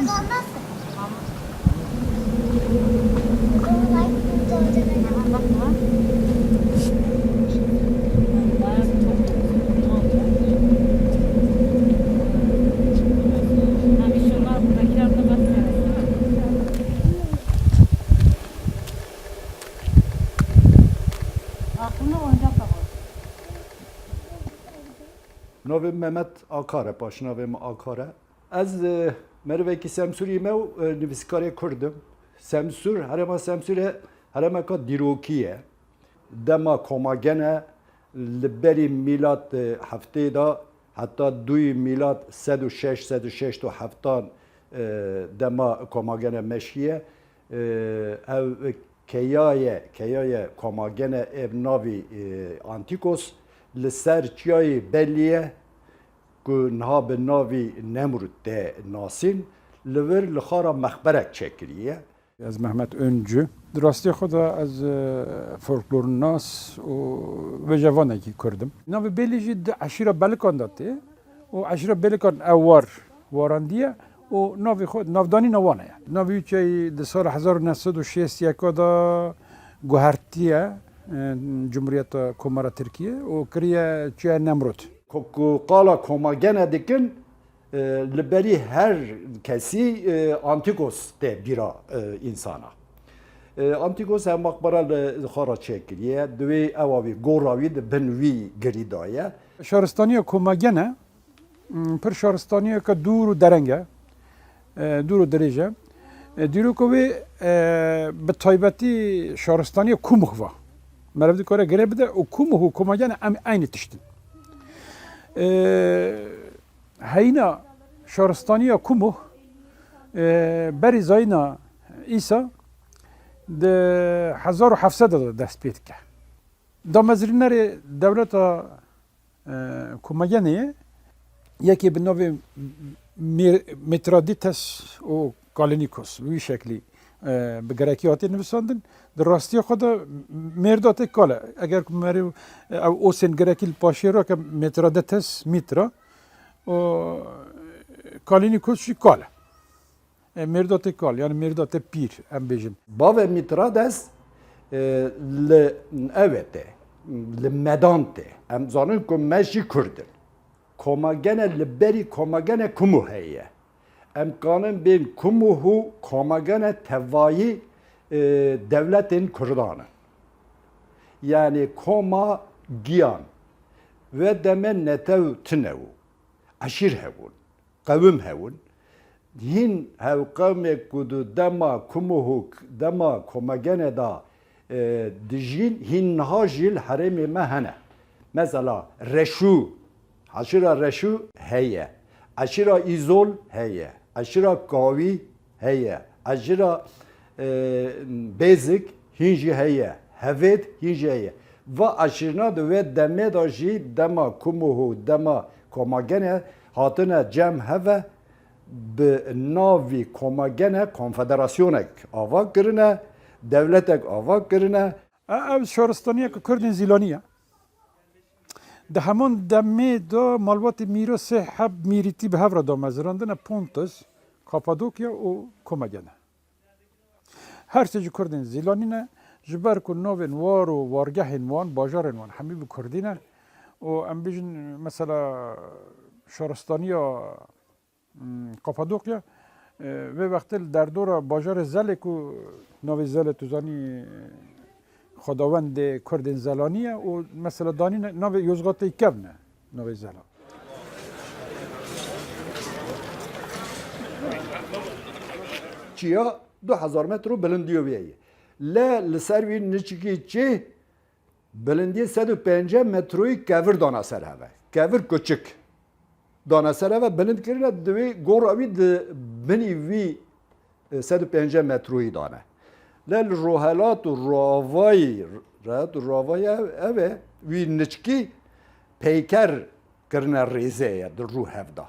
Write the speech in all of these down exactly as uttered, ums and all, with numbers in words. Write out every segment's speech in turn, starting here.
Tamam. Kolay kurtaracak. Aha, bak, bak. Bayağı bir çok duman oldu. Ha, biz şunlar buradakiler de bakmıyoruz, değil mi? Aklını oynatma bu. Navê Mehmet Akar e, paşnavê min Akar e. Ez, e, merivekî Semsûrî me û, e, nivîskarê Kurd im. Semsûr, herêma Semsûrê herêmeka dîrokî ye. Dema Komagene li berî mîlat, e, heftê de heta dûyî mîlat sed û şeş, sed û şeşt û heftan, e, dema Komagene meşiye. E, ev keyaye, keyaye Komagene ê bi navî, e, Antîkos li ser çiyayê Belliye ku niha bi navî Nemrûd tê nasîn, li vir li xwe re mexberek çêkiriye. Ez Mehmet Öncü. Di rastî xwe de ez, e, folklornas û vêjevanekî Kurd im. Navê Bêlî jî di eşîra Belikan de tê û eşîra Belikan ew war warandiye û navê xwe, navdanîna wan heye. Navê wî çiyayî di sala hezar û neh sed û şêst û yek de guhertiye, e, Cumhuriyeta Komara Tirkiye û kiriye çiya Nemrûd. Ku, ku qala Komagene dikin, e, li berî her kesî, e, Antîkos tê bîra, e, însana. E, Antîkos ev maqbera li xwe re çêkiriye, di wê ewa wî, gora wî di bin wî girî de ye. Şaristaniya Komagene, m, pir şaristaniyeke dûr û dereng e, e, dûr û dirêj e. E, dîroka wê, e, bi taybetî şaristaniya Kumuh va. Meriv dikare girê bide û Kumuh û Komagene em eynî tişt in. E, Heyîna şaristaniya Kumuh, e, berî zayîna Îsa di hezar û heft sed de dest pê dike. Damezrînerê dewleta, e, Komegenê ye, yekê bi navê Mir-, Mitradites û Kalinikos, wî şeklî, e, bi gerekî hatiye nivîsandin. Di rastiya xwe de Mêrdatê Kal e. Eger ku meriv, e, ew osên gerekî li paşê rake Mitradites, Mitra, û Kalinikos jî Kal e. E, Mêrdatê Kal, yani Mêrdatê Pîr, em bêjin. Bavê Mîtrades, e, li ev tê, li Medan tê. Em zanin ku me jî Kurd in. Komagene li berî Komagene Kumuh heye. Em kanin bên Kumuh û Komagene tevayî, e, dewletên Kurdan in. Yani Koma Giyan ve deme netew tine û eşîr hebûn. Qewim hebûn. Hîn hevqewmê ku di dema Kumuh û dema Komagene de, e, dijîn, hîn niha jî li herêmê me hene. Mesela Reşû, eşîra Reşû heye. Eşîra Îzol heye. Eşîra Kawî heye. Eşîra, e, Bêzik hîn jî heye. Hevêd hîn jî heye. Va eşîrina di wê demê de jî dema Kumuh û dema Komagene hatine cem heve, bi navî Komagene konfederasyonek ava kirine, dewletek ava kirine. E, ev şaristaniyeke Kurdên Zîlanî ye. Di heman demê de malbatê Mîro sê heb mîrîtî bi hev re damezirandine, Pontus, Kapadokya û Komagene. Her sê jî Kurdên Zîlanî ne, ji ber ku navên war û wargehên wan, bajarên wan hemî bi Kurdî ne û em bêjin, mesela, şaristaniya, hmm, Kapadokya, e, vê wextê li derdora bajarê Zelê ku navê Zelê tu zanî, xwedawendê Kurdên Zelanî ye û mesela danîne navê Yozgatê Kevn e, navê Zela. Çiya du hezar metro bilindiyê wê ye. Le li ser wî niçikî çi bilindiyê sed û pêncî metroyî kevir dana ser heve. Kevir kuçik dana ser heve, bilind kirine, di wê gora wî di binî wî, e, sed û pêncî metroyî dane. Le li rohelat û roavayî, rehat û roavayî ev, ev e, wî niçkî peyker kirine rêzê ye di rû hev de.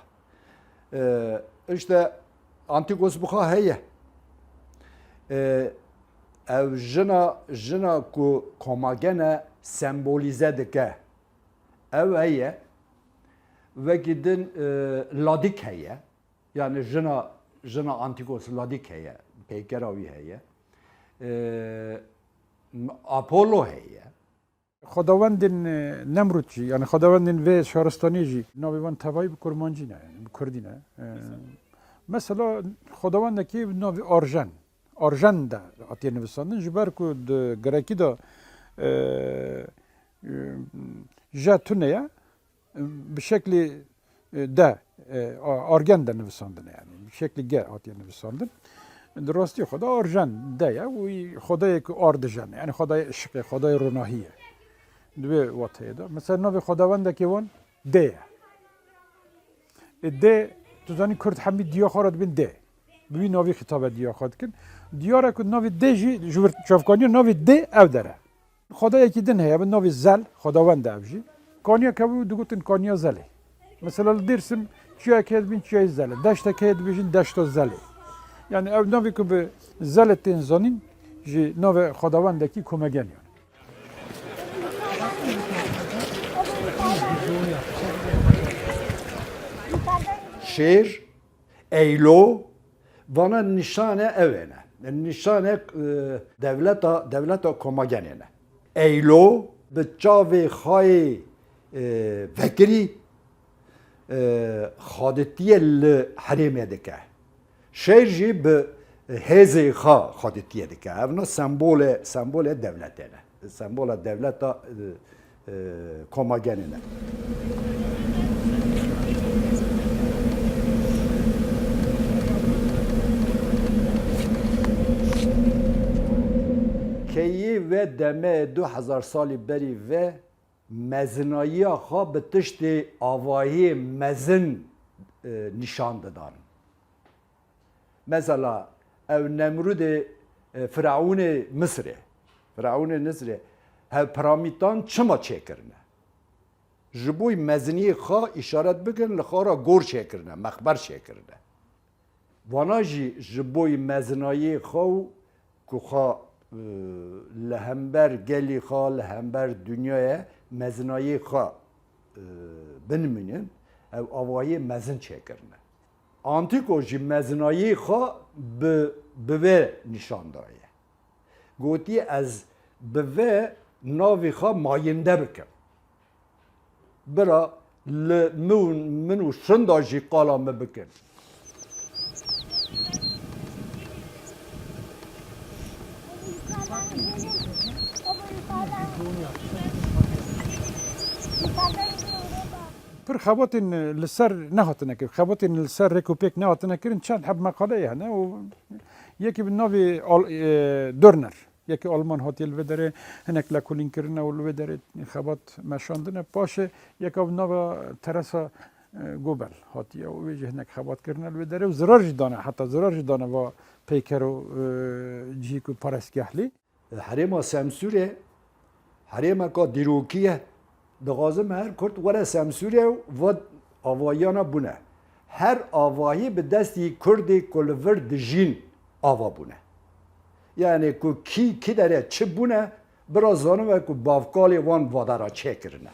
E, işte Antikos bi xwe heye. E, ev jina, jina ku Komagene sembolîze dike, ew heye. Wekî din, e, Ladik heye. Yani jina Jina Antikos Ladik heye, peykera wî heye. E, Apollo heye. Xwedawendên e, Nemrûd jî, yani xwedawendên vê şaristaniyê jî navê wan tevayî bi kurmancî ne, yani bi kurdî ne. E, mesela xwedawendekî bi navê Arjen, Arjen de hatiye nivisandin, ji ber ku di grekî de e, e, je tune ye, bi şeklî e, de, e, a- argen de nivisandine, yani bi şeklî ge hatiye nivisandin. Di rastî xwe de arjen de ye û xwedayê ku ar dijene, yani xwedayê işiqê, xwedayê ronahî ye. Di vê wateyê de. Mesela navê xwedawendekê wan dê ye. E, dê, tu zanî kurd hemî diya xwe re dibin dê. Bi wî navî xitabe diya xwe dikin. Diyar e ku navê dê jî ji wir çavkaniya navê dê ew dere. Xwedayekî din heye bi navê Zel, xwedawend e ev jî. Kaniya kewî digotin Kaniya Zelê. Mesela li Dêrsim çiyayek heye dibin Çiyayê Zelê. Deştek heye dibêjin Deşta Zelê. Yani ev navê ku bi Zelê tên zanîn ji navê xwedawendekî komegen yani. Şêr, eylo, vana nîşane ew ê ne. Nîşane e, dewleta, dewleta komagenê ne. Eylo bi çavê xayê e, vekirî e, xaditiye li herêmê dike. Şêr jî bi hêzê xwe xwedîtiye dike. Evna sembole, sembolê dewletê ne. Sembola dewleta e, e, komagenê ne. Keyî ve demê du hezar salî berî ve mezinayiya xwe bi tiştê avahiyê mezin e, nîşan didan. Mesela ew Nemrûdê e, Fireûnê Misirê, Fireûnê Misirê hevpiramîtan çima çêkirine? Ji bo meziniyê xwe îşaret bikin, li xwe re gor çêkirine, mexber çêkirine. Vana jî ji bo mezinayê xwe û ku xwe e, li hember gelî xwe, li hember dinyayê mezinayê xwe e, binimînin, ew avahiyê mezin çêkirine. Antîko jî mezinayê xwe bi, bi vê nîşan daye. Gotiye, ez bi vê navê xwe mayînde bikim. Bira li min û, min û şinda jî qala min bikin. Pir xebatên li ser nehatine kirin, xebatên li ser rêk û pêk nehatine kirin, çend heb meqaleyê hene û yekî bi navê Al- e, Dörner, yekî Alman hatiye li vê derê hinek lekolîn kirine û li vê derê xebat meşandine. Paşê yeka bi nava Teresa e, Gobel hatiye û wê jî hinek xebat kirine li vê derê û zirar jî dane, heta zirar jî dane va peyker û e, cihî ku parestgehlî. Herêma Semsûrê herêmeka dîrokî ye. Dixwazim her kurd were Semsûrê û va avahiyana bûne. Her avahî bi destî kurdê ku li vir dijîn ava bûne. Yani ku kî kî dere çi bûne, bira zanibe ku bavkalê wan vadera çêkirine.